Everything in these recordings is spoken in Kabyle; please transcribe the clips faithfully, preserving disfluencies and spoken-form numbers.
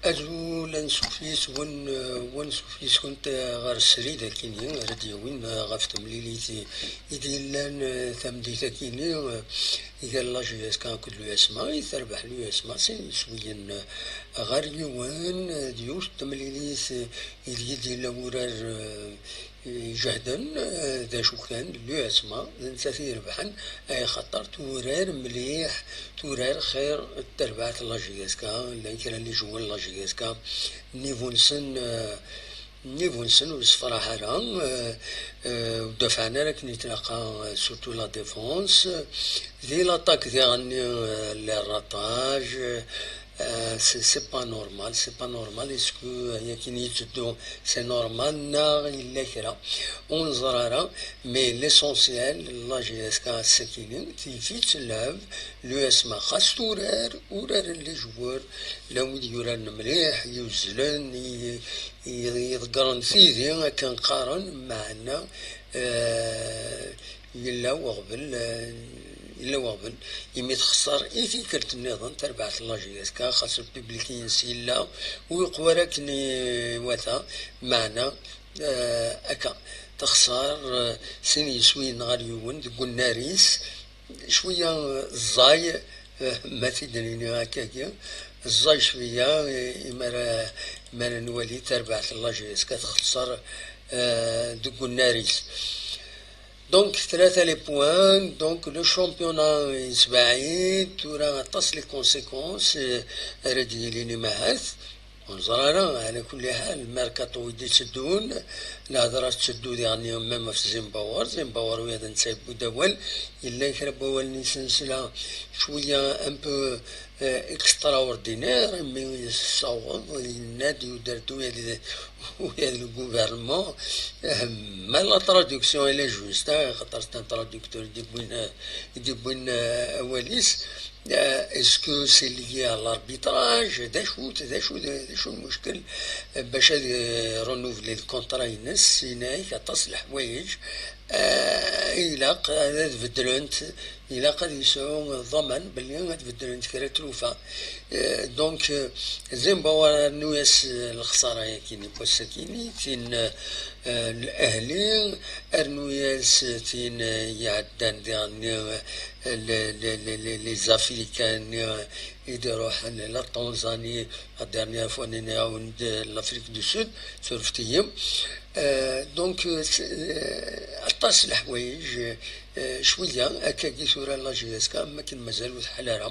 Azul, ansuf yes-wen, eh, wansuf yes-kent, eh, ɣer srid akini, ara d-yawin, eh, ɣef temlilit i, i d-yellan, eh, tameddit akini, eh, gar la J S K akked l'U S M A, i terbeḥ l'U S M A sin yiswiyen, eh, ɣer yiwen, eh, d yiwet n temlilit, eh, ideg i d-yella wurar, eh, ijehden, eh, d acu kan, l'U S M A, d nettat i irebḥen, ay xaṭer turar mliḥ, turar xir n terbaɛt n la J S K, llan kra n les joueurs n la J S K, niveau-nsen, eh, niveau-nsen ur yessefraḥ ara, eh, eh, ur dafɛen ara akken i tlaqa, eh, surtout la défense, di l'attaque diɣenni, eh, les ratages, eh, c'est, c'est pas normal, c'est pas normal. Est-ce que, euh, akken i yetteddu, c'est normal neɣ yella kra? Ur neẓri ara, mais l'essentiel, la J S K ass-akini, tif-itt lleɛb, l'U S M A xas turar, uraren les joueurs, llan wid yuraren mliḥ, yuzzlen, i, i, iḍeggren tidi, akken qqaren, meɛna, eh, yella weɣbel, eh, yella weɣbel, imi texṣer i tikkelt nniḍen tarbaɛt n la J S K, xas le public-ines yella, ur yeqwa ara akken iwata, meɛna, eh, akka, texṣer, eh, sin yiswiyen ɣer yiwen deg unnar-is, cwiya, eh, ẓẓay, eh, ma t-id-nini akkagi, ẓẓay cwiya, eh, imi ara, imi ara nwali tarbaɛt n la J S K texṣer, eh, deg unnar-is. Donc, tlata les points, donc le championnat yesbaɛid, tura aṭas les conséquences, eh, ara d-yilin imahat. Ur neẓri ara, ɛla kulli ḥal, merkaṭu i d-itteddun, lehḍra tetteddu diɣenni même ɣef Zimbabwe, Zimbabwe wiyaḍ netta yewwi-d awal, yella kra n wawal-nni s nesla, cwiya un peu, eh, extraordinaire, imi yessaweḍ, yenna-d, yuder-d ula d, ula d le gouvernement, eh, ma la traduction elle est juste, hein, xaṭer c'est un traducteur i d-yewwin, eh, i d-yewwin, eh, awal-is. Eh, est-ce que c'est lié à l'arbitrage? D acu, d acu, d acu lmuckel, eh, bac ad, eh, renouveler le contrat-ines? Yenna-ak aṭas n leḥwayeǧ, eh, ilaq ad beddlent, ilaq ad yesɛu ḍḍaman belli ad beddlent kra n tlufa. Eh, donc, eh, Zimbabwe rnu-yas, eh, lexsara-yagi n wass-agi, tin, eh, eh, L'Ahli, rnu-yas tin, eh, iɛeddan diɣenni, eh, les, les, les, les, les Africains, eh, i d-iruḥen la Tanzanie, la dernière fois nniɣ-awen-d l'Afrique du Sud, surfet-iyi. Eh, donc, eh, c'est, eh, aṭas n leḥwayeǧ, eh, cwiya, akkagi tura la J S K, am akken mazal ur tḥal ara.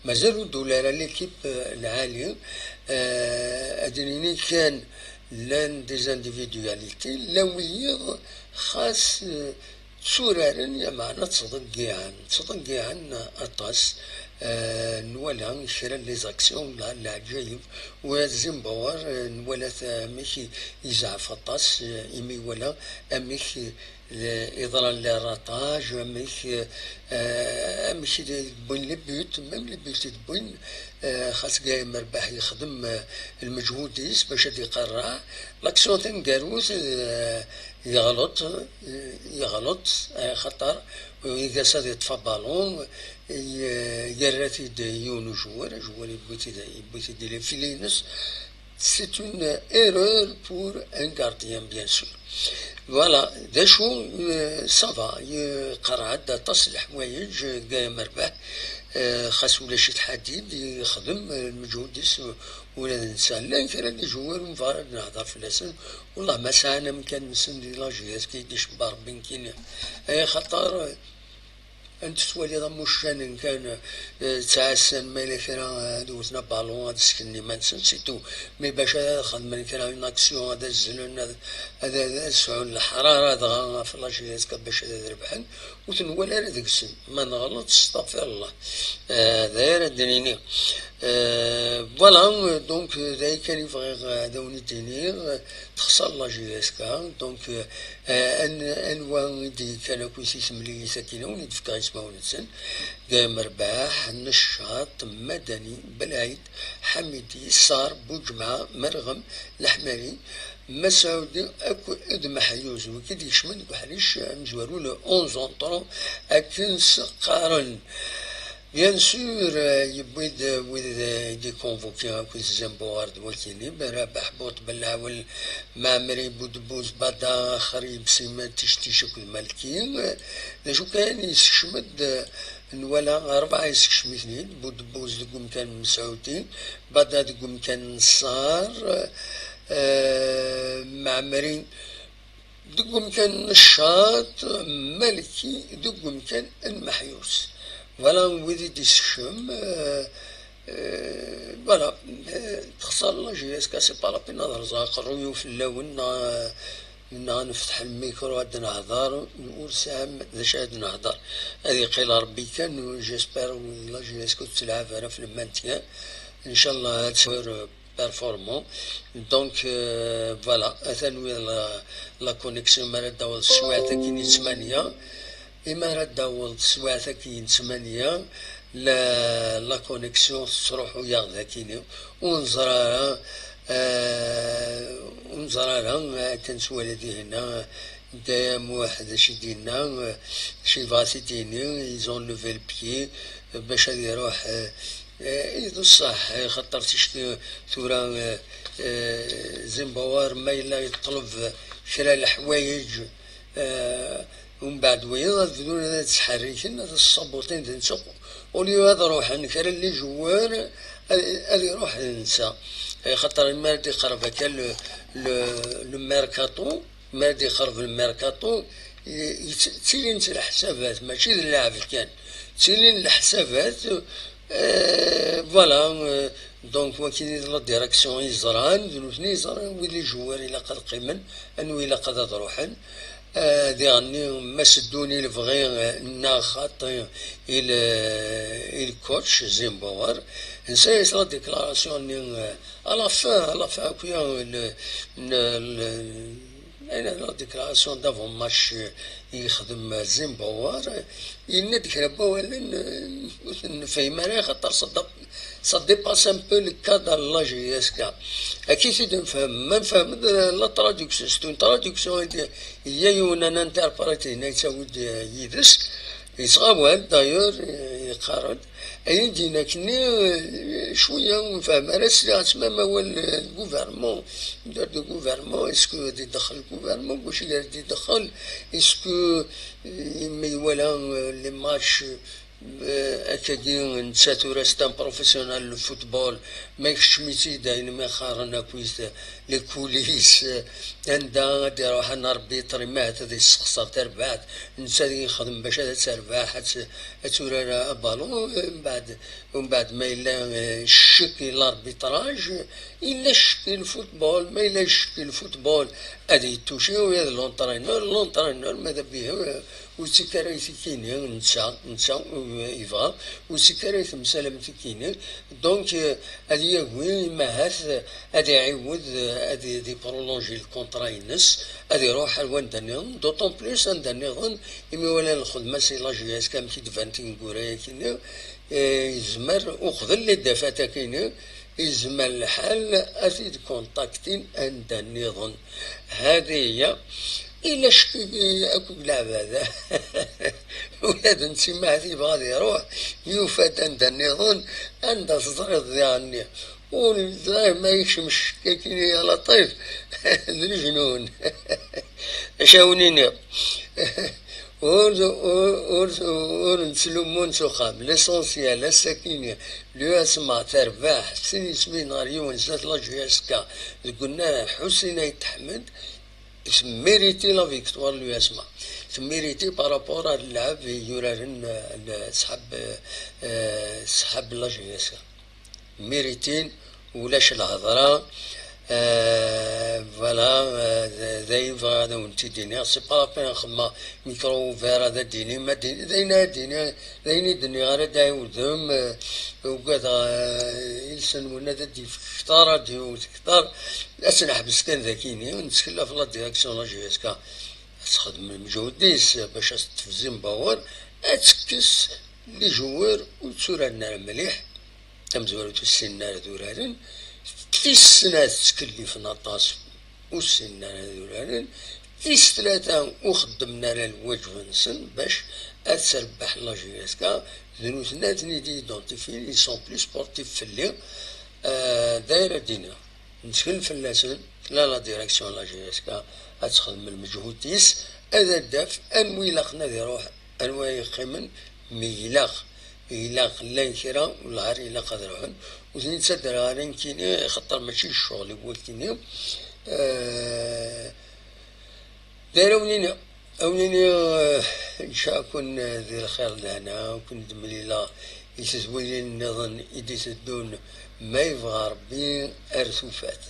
Mazal ur d-ula ara l'équipe, eh, lɛali, eh, ad d-nini kan llan des individualités, llan wiyiḍ xas, eh, tturaren, lameɛna ttḍeggiɛen, ttḍeggiɛen aṭas. Eh, nwala kra n les actions la, leɛǧayeb, ula d Zimbabwe, eh, nwala-t amek i, yezɛef aṭas, eh, imi iwala amek, eh, yeḍran les ratages, amek, eh, amek i d-wwin les buts, même les buts i d-wwin, eh, xas Gaël Merbaḥ yexdem, eh, lmeǧhud-is bac ad iqerreɛ. L'action taneggarut, eh, yeɣleḍ, eh, yeɣleḍ, eh, xaṭer, eh, igas ad yeṭṭef abalun, eh, yerra-t-id yiwen ujewwer, ajewwer yewwi-t-id, yewwi-t-id il est filé-ines. C'est une erreur pour un gardien, bien sûr. Voilà, d acu, eh, ça va, yeqreɛ-d aṭas n leḥwayeǧ, eh, Gaël Merbaḥ, eh, xas ulac-it ḥadid, yexdem, eh, lmeǧhud-is, ula d netta. Llan kra n les joueurs ur nebɣi ara ad nehder fell-asen, wellah ma sɛan amkan-nsen di la J S K i d-icebba Rebbi nekkini. Ay axaṭer, eh, anda tettwaliḍ am uccanen kan, eh, ttɛassan ma yella kra, eh, ad wten abalun, ad sseknen iman-nsen, c'est tout. Mais bac ad xedmen kra une action, ad azzlen, ad, ad, ad, ad sɛun leḥrara dɣa ɣef la J S K bac ad, ad rebḥen, ur ten-nwala ara deg-sen. Ma neɣleḍ, stafirllah. Eh, d aya ara d-nini. Eh, voilà, donc, d aya kan i bɣiɣ, eh, ad awen-d-iniɣ, eh, texṣer la J S K, donc, eh, Eh, an-, anwa i d-yekkan akk i tisemliyin-agi, ad wen-d-fkeɣ ismawen-nsen: Gaɛi Merbaḥ, Neccaṭ, Madani, Belɛid, Ḥamidi, Ṣar, Buǧemɛa, Merɣem, Leḥmari, Masaɛudi akked Meḥyuz. Wigi d-ikecmen deg uḥric amezwaru, le onze en trop, akken s-qqaren. Bien sûr, euh, yewwi-d, euh, wid, euh, i d-ikonvuki akked Zembuɣer d wakini, Rabaḥ Buṭ Belɛawel, Maɛmri Budbuz, Bada, Xrib, Siman, Tictic akked Malki. Euh, d acu kan, yessekcem-d, euh, nwala rebɛa yessekcem-iten-id, Budbuz deg umkan n Mesɛudi, Bada deg umkan n Ṣṣar, euh, Maɛmri deg umkan n Ccaṭ, Malki deg umkan n Meḥyus. Voilà, wid i d-issekcem, euh, euh, voilà, euh, texṣer la J S K, c'est pas la peine ad rẓeɣ aqerruy-iw fell-awen, neɣ, neɣ nefteḥ lmikru ad nehder, ur sɛim d acu ad nehder. Ad iqqil Ṛebbi kan, j'espère la J S K ur tettelɛab ara f le maintien. Inchallah, ad tt-, performant. Donc, euh, voilà, atan wid la, la connexion, mi ara d-taweḍ teswiɛt-agi n ttmanya, imi ara d-taweḍ teswiɛt-agi n ttmanya, la, la connexion tettruḥu-yaɣ d akini, ur neẓra ara, euh, ur neẓra ara, akken twala dihinna, Dda Muḥ d acu i d-yenna, euh, acu yebɣa ad t-id-yini, ils ont levé le pied, euh, bac ad iruḥ, euh, euh, i d ṣṣeḥ, euh, xaṭer ticki tura, euh, euh, Zimbabwe ma yella yeṭleb kra leḥwayeǧ, euh, umbeɛd wiyaḍ ad bdun ad ttḥerriken, ad ṣṣabuṭin d netta. Au lieu ad ruḥen kra n les joueurs, ad, ad iruḥ d netta. Euh, xaṭer mi ara d-iqerreb akka le, le, le mercato, Mi ara d-iqerreb lmerkaṭu, i-, i-, ttilint leḥsabat, mačči d lɛeb kan. Ttilin leḥsabat, euh, voilà, euh, donc, wagi d la direction i yeẓran, d nutni i yeẓran wid i joueurs ilaq ad qqimen, anwa ilaq ad, ad ruḥen. Euh, diɣenni, ma seddun i lebɣi, euh, nneɣ xaṭi i le, i le coach Zimbabwe, nsa-yas la déclaration-nni, euh, à la fin, à la fin, akk, euh, le, le, le, Ayen la déclaration d'avant-match i yexdem Zimbabwe, yenna-d kra n wawalen, eh, ur ten-nefhim ara, axaṭer ça dé-, ça dépasse un peu le cadre de la J S K. Akka i t-id-nefhem, ma nefhem la traduction, c'est une traduction, il y a yiwen un interprète, yenna yettawi-d, eh, yid-s, yettɣawal, d'ailleurs, eh, yeqqar-d, Ayen d-yenna akkenni, eh, cwiya ur nefhem ara, sliɣ-as même awal, eh, gouvernement, leader du gouvernement, est-ce que ad idexxel le gouvernement, wacu i ad idexxel, est-ce que, eh, mi iwala, eh, les matchs, eh, akkagi, netta tura c'est un professionnel le football, ma ikeččem-itt-id ayen mi qqaren akkit les coulisses, eh, anda ad iruḥ un arbitre, imi ahat ad yessexṣer tarbaɛt, netta ad yexdem bac ad terbeḥ, ad t-, ad turar abalun, mbeɛd, mbeɛd ma yella, eh, ccek i l'arbitrage, yella ccek i lfutbol, ma yella ccek i lfutbol, ad yettuci ula d l'entraîneur, l'entraîneur ma d abihi, eh, ur yettak ara i tikini, netta, netta, eh, yebɣa, ur yettak ara i temsal am tikini, donc, eh, ad yagi, imahat, ad iɛiwed, eh, ad, ad iprolonji lkuntra-ines, ad iruḥ ar wanda nniḍen, d'autant plus anda nniḍen, imi wala lxedma si la J S K amek i d-ban tineggura-agi-nni, eh, yezmer, uqbel les défaites-agi-nni, yezmer lḥal ad t-id-kuntaktin anda nniḍen. Hadi hiya, ila ccek akk deg leɛbada. Ula d netta ma ad yebɣa ad iruḥ, yufa-d anda nniḍen, anda teẓriḍ diɣenni. Ur neẓri ma yekcem ccek-agi-nni, ya Laṭif, d leǧnun. Acu awen-iniɣ? Ur, ur, ur, ur nettlumu s uxxam. L'essentiel, ass-agi-nni, l'U S M A terbeḥ sin ismin ɣer yiwen zdat la J S K deg unnar n Ḥusin Ayt Ḥmed, tmiriti la victoire l'U S M A. Tmiriti par rapport ar lɛeb i yuraren, eh, ṣṣḥab, eh, ṣṣḥab la J S K. Miritin, ulac lhedra. Euh, voilà, euh, d, d ayen bɣiɣ ad awen-t-id-iniɣ. C'est pas la peine ad xedmeɣ micro ouvert ad d-ini, ma d-, d ayen ad d-iniɣ, d ayen i d-nniɣ ara d-ɛiwdem, euh, ugadeɣ, euh, iles-nwen ad d-yefk kter, ad d-yewwet kter. Ad tt-neḥbes kan d akini, nettkel ɣef la direction la J S K. Ad texdem lmeǧhud-is bac ad teṭṭef Zimbabwe, ad tekkes les joueurs ur tturaren ara mliḥ, tamezwarut ur ssinen ara ad uraren, tis snat ttkellifen aṭas ur ssinen ara ad uraren, Tis tlata ur xeddmen ara lwaǧeb-nsen bac ad trebbeḥ la J S K, d nutni ad ten-id-identifin, ils sont plus sportifs fell-i. Euh, d ayen ara d-iniɣ. Nettkel fell-asen, tella la direction la J S K ad texdem lmeǧhud-is, ad d-taf anwa ilaqen ad iruḥ, anwa yeqqimen, mi ilaq, ilaq llan kra, wellah ilaq ad ruḥen, ur ten-id-ttadreɣ ara nekkini, axaṭer mačči d ccɣel i wakk-nni. Euh, d ara wen-iniɣ, a wen-iniɣ, euh, ncɛakum, euh, di lxir d lehna, ad ken-id-mlileɣ i tedwilin nniḍen i d-iteddun, ma yebɣa Rebbi, ar tufat.